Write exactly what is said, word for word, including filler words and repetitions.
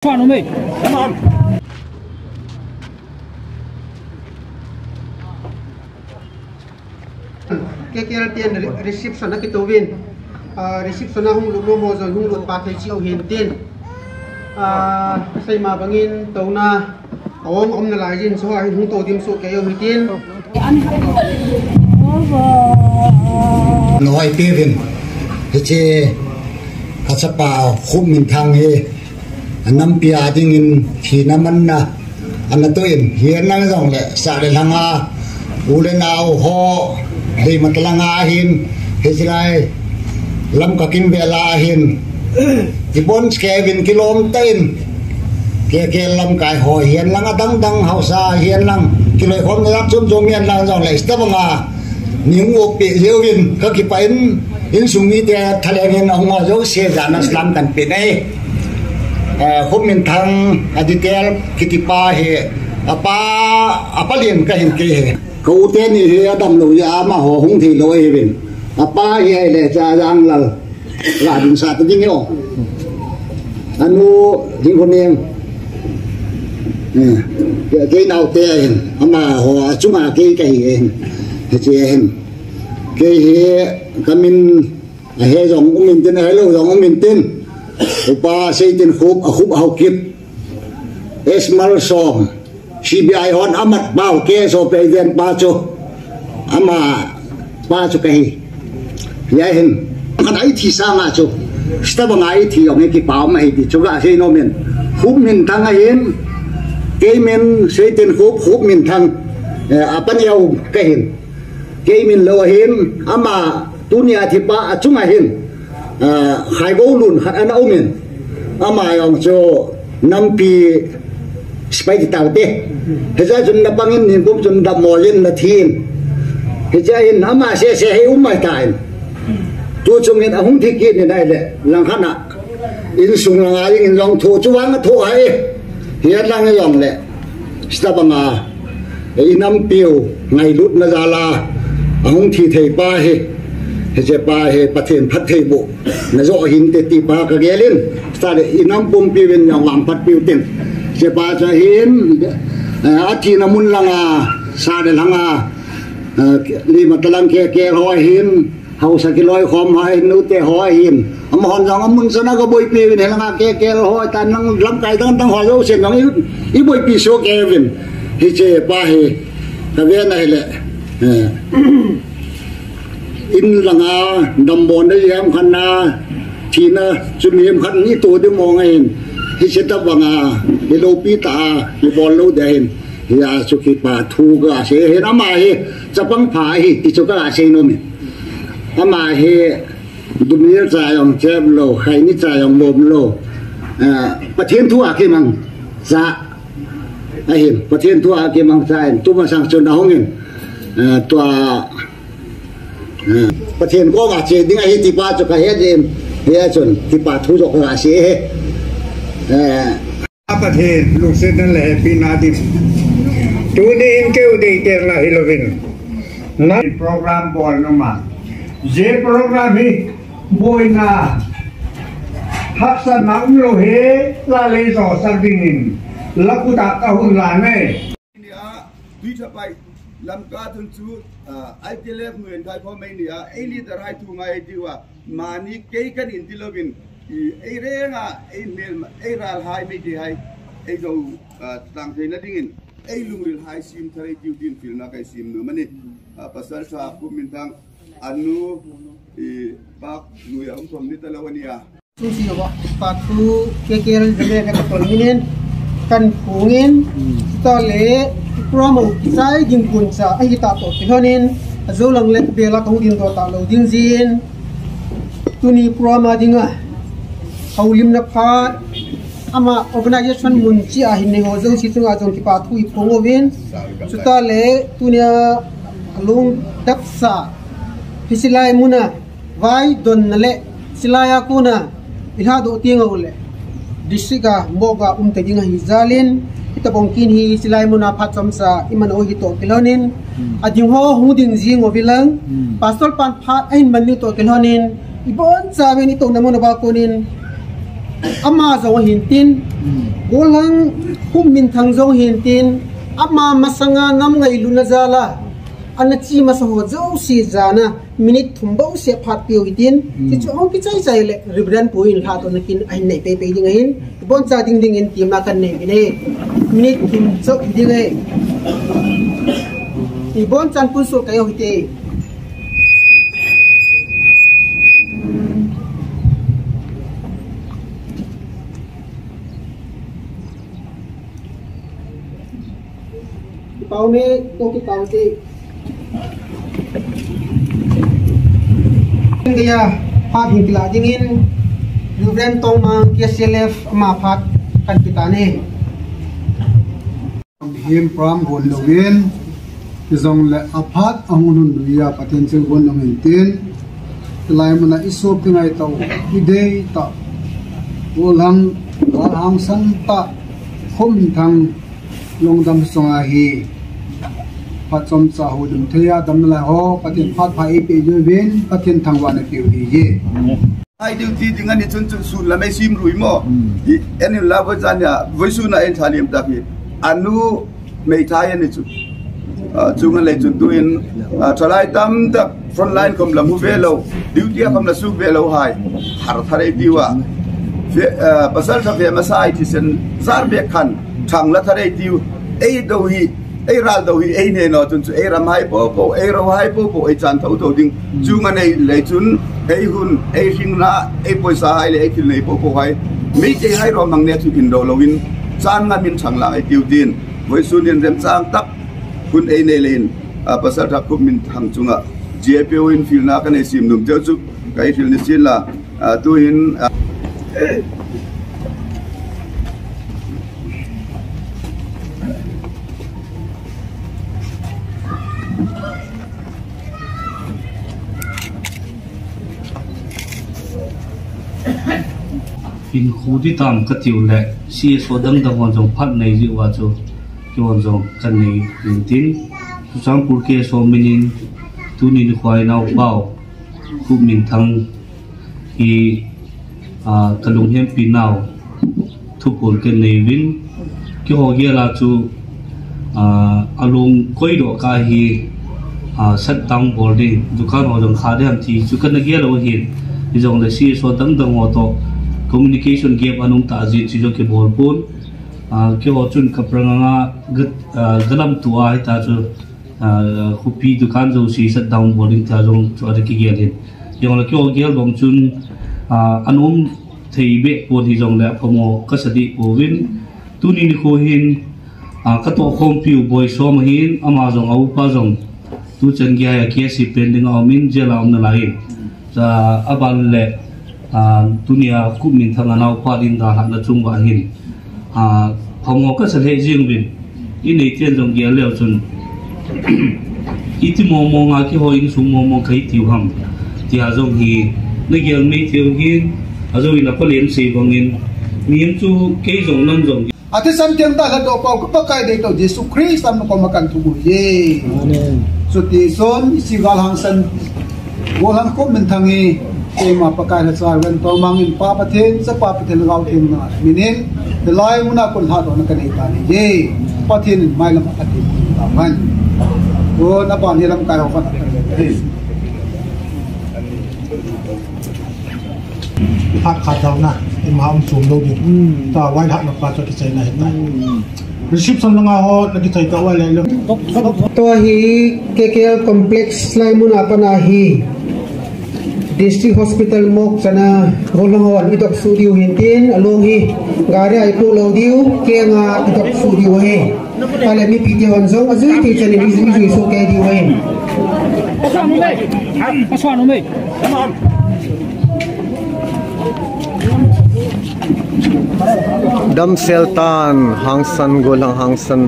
Chuan um e. K K L ten re-, reception a kitouvin. Ah, reception a hung lut mo mo jon hung lut pa thei chi u hin tin. Ah, seima bangin touna a ong omna lai jin so a hung to dim so ke u hi tin. Noi pevin. Hiche kachapa Khupminthang hi nampi a dingin thina manna ana toin, hian lang jongle sah le lhanga u le nau ho, Leimatalanga hin, hichilai Lamka kimvela hin, ibon skevin kilom tain, K K L lamkai ho hian lang adang dang hausa hian lang, kiloikhomna lang chom chom hian lang jongle, stabanga, Ning upi jeuvin ka kipah in, insung mite thalengin ahung ho jouse jana salam kan pe nei. Eh, Khupminthang a detail kiti pa hi, apa, apa lien ka hin kei hi. Ka u teni hi adam lou jeh a amaho hung thei lou ahiuvin. Apa hi ahile cha Janglal. Ga ding sa ta ding e o. Anu ding ko neng. Eh, kei naote ahin. Amaho a chunga kei kahi ahin. Hiche ahin. Kei hi kamin ahe jong um intin, ahelou jong um intin. Upa Seitinkhup, Akhup Haokip. S. Malsom. C B I hon amat pau, K S O pe ven pa chu. Ama pa chu kahi. Hiai hin. Kan ai thi sanga chu. Stabanga ai thi jong hi kipah um ahi ti chu gasei nom in. Khupminthang ahin. Keimin Seitinkhup, Khupminthang. Eh, apa neo kahin. Keimin lou ahin. Ama tunia thipa achunga hin. Ah, Khaigoulun khat ana umin. Ama jong chu nampi sipai ti taute. Hiche chun napangin ninpum chun dammo jin nathin. Hiche hin ama sese hi um mai tain. Tu chungin ahung thi kit in ahile langkhat a. Insung langa dingin jong thu chu vang a thu ahi. Hian lang jongle. Stabanga, eh, inampiu ngailutna jal a, ahung thi thei pa hi, hiche pa hi Pathen phattheibohna jo hinte ti pa kagelin, sale inam pumpiuvin jong vangphatpiu tin. Hiche pa chu hin, eh, athina mun langa, sale langa, eh, Leimatalang K K L ho hin, Hausa kiloikhom ho, nute ho ahin. Amahon jong amun chana kaboipi uvin, hilanga K K L ho, tan lang lamkai dang dang ho jousen jong i, iboipi soh kei uvin. Hiche pa hi, kaven ahile. Eh. In langa, dammo na jam khat na, thina, chu mihem khat in ito ding mong ahin. Hiche tabanga, ilopi ta a, ibol lou ding ahin. Hia chu kipa thu kasei ahin, ama hi, chapang pha ahi, ti chu kasei nom in. Ama hi dumil cha jong chep lou, khaini cha jong bom lou. Ah, Pathen thu a kimang cha ahin, Pathen thu a kimang cha ahin, tumasang chun ahung in. Ah, tua, ah, Pathen koma che ding ahi ti pa chu kahet in, hia chun kipa thu jong kasei ahi. Eh, Pathen lungsetna le hepina din. Tuni in keu deitelna hilouvin. Na program bol numa. Je program hi boina haksatna umlou hi lalei josak dingin lakhuta kahung la nei. Nia, Tuithapai, Lamka thun chu, ah, I T L F nuin thai pho mai nia, ei leader hai thu ngai diu a, mani kei kan in ti louvin, i, ei renga, ei mel, ei ral hai mai ti hai, ei do, ah, tang theina dingin, ei lungril hai sim tharei diu din pilna kai sim nom ani. Ah, Pastor Sa Khupminthang, anu, i, bak, nuia um thom ni talou ania. Sung si yoba, pa thu, K K L jame le ka ton minin, kan phungin, ta le, promo, sai ding kun cha, ahi ta to, pihonin, ajo lang le, bela ka hudin do ta lo, ding jin, tuni promo dinga, haulimna phat, ama organization mun chi a hin nei ho jong si chunga jong kipa thu i phung uvin, chuta le, tunia, alung daksa, hisilai muna, Vai donna le, silai a kona, i lhadoh teng u le, district a, moga um ta ding ahi jalin, hitabang kin hi silai muna phat chomcha, i man u hi toh kilhonin, ading ho hung ding jing u vilang, Pastor pan phat ahin man ding toh kilhonin, i boncha uvin i touna mun uva konin, Ama jong ahin tin, Golhang Khupminthang jong ahin tin, ama masanga nam ngailutna jal a ana che masa ho jouse jana minute thum bou seh phat peh u hitin, chuchu hung kichai chai le Reverend pu in lhatdohna kin ahin nei pei pei ding ahin, iboncha ding ding in temna kanei uvin ahi. Minute thum chauh hiding ahi. Ibonchan pun suh kei u hite. Pau me, to kipau te. India, phat hin kila dingin, Reverend Tongmang, K C L F, ama phat kan kita ne. Him pram gon louvin, hijongle aphat ahung lhun lui a Pathen cheng gon lou hin tin, hilai muna isop kingai tau, idei tau, Golhang, Golhang Hangsan tah, Khupminthang, lungdam sunga hi, phat chomcha houlim thei a damna lai ho, Pathen phat pha eipeh diuvin, Pathen thangvahna peh u ahi. Ai duty ding ani chun chun sun la mei sim rui mo. Hmm. Hi, ani la voi jan ya, voi sun a en thalim ta hi. Anu mei thai ani chu. Ah, chunga lei chun tuin, ah, thalai tam tak front line kom la mu ve lou. Duty a kom la su ve lou hai. Thar thar ei diu a. Ve, ah, pasal tha ve masa ai thisen zar be khan. Thang la thar ei diu. Ei do hi. Ei ral do hi ei ne no chun chu ei ram hai po po, ei ro hai po po, ei chan tho tho ding. Mm. Chunga nei lei chun, ei hun, ei hringna, ei poisa hai le, ei thil nei po po hai. Meitei hai rom hang ne chu in do louvin, chan ngam in chang lang ei tiu tin. Voi sun in remchang tak, hun ei nei le in, a, pasal tha Khupminthang chunga, G A P O in filna ka nei sim num teu chu, ka ei fil ni sin la, a, tu in, a, Hinkho ti tam ka tiu le, C S O dang dang hon jong phat nei ji uva chu, kihon jong kan nei in tin. Churachandpur K S O min in, tuni nikho a i naopa u, Khupminthang hi, a, ka lunghempi nau, thuphon ka nei uvin, kihou gel a chu, a, alung koi doh ka hi, a, shutdown bol ding, dukan ho jong kha ding ham ti chu kana gel u ahin, hijongle C S O dang dang ho toh communication gap ana um ta jeh chu jong kibol pon, a, kihou chun ka prang anga ga, a, ga lamto a hita chu, a, khopi dukan jouse shutdown bol ding tia jong chu ana kigel in. Jongle kihou gel bang chun, a, ana um thei be pon hijongle aphamo ka sa deh pouvin. Tuni nikho hin, a, ka tohkhompi u Boisom ahin, ama jong a upa jong tuchan geiya K C pending a um in, jail a um nalai in. Cha aban le, a, tunia Khupminthang a naopa ding dalhahna chung uva hin, a, phamo ka sa lheh jeng uvin, i neiten jong gel leu chun, iti mong mong a kihou insung mong mong ka hi tiu ham, tia jong hi na gel mei tiu hin, ajou in a palen sei bang in, mihem chu kei jong nang jong. Athisan theng tah lhatdoh pau ka Pakai deitah u Jesu Christa min a kon a kan thum u ahi. Amen. Chuti chun, hiche Golhang Hangsan, Golhang Khupminthang hi, keima Pakai lhacha Reverend Tongmang in Pa Pathen, Chapa Pathen, Lhagao Theng na min in, hilai muna kon lhatdohna ka nei tan ahi. Pathen in mailam a Pathen in taman. Kon aban hi lamkai ho khat a kan le. Phat khat douna, ima um chom lou ding. Hmm. Tua vai lhahna pa chu kichaina ahitai. Hmm. Reception langa ho, na kichai ta vai le lo. Tua hi K K L Complex lai mun a pat a hi District Hospital morgue chana Golhang hon i dop suh diu hin tin, along hi gari a i puh lou diu, keng a i dop suh diu ahi. Ahile mipi te hon jong ajui thei chan in i jui, i jui soh kei diu ahi. Damsel tan, Hangsan, Golhang Hangsan.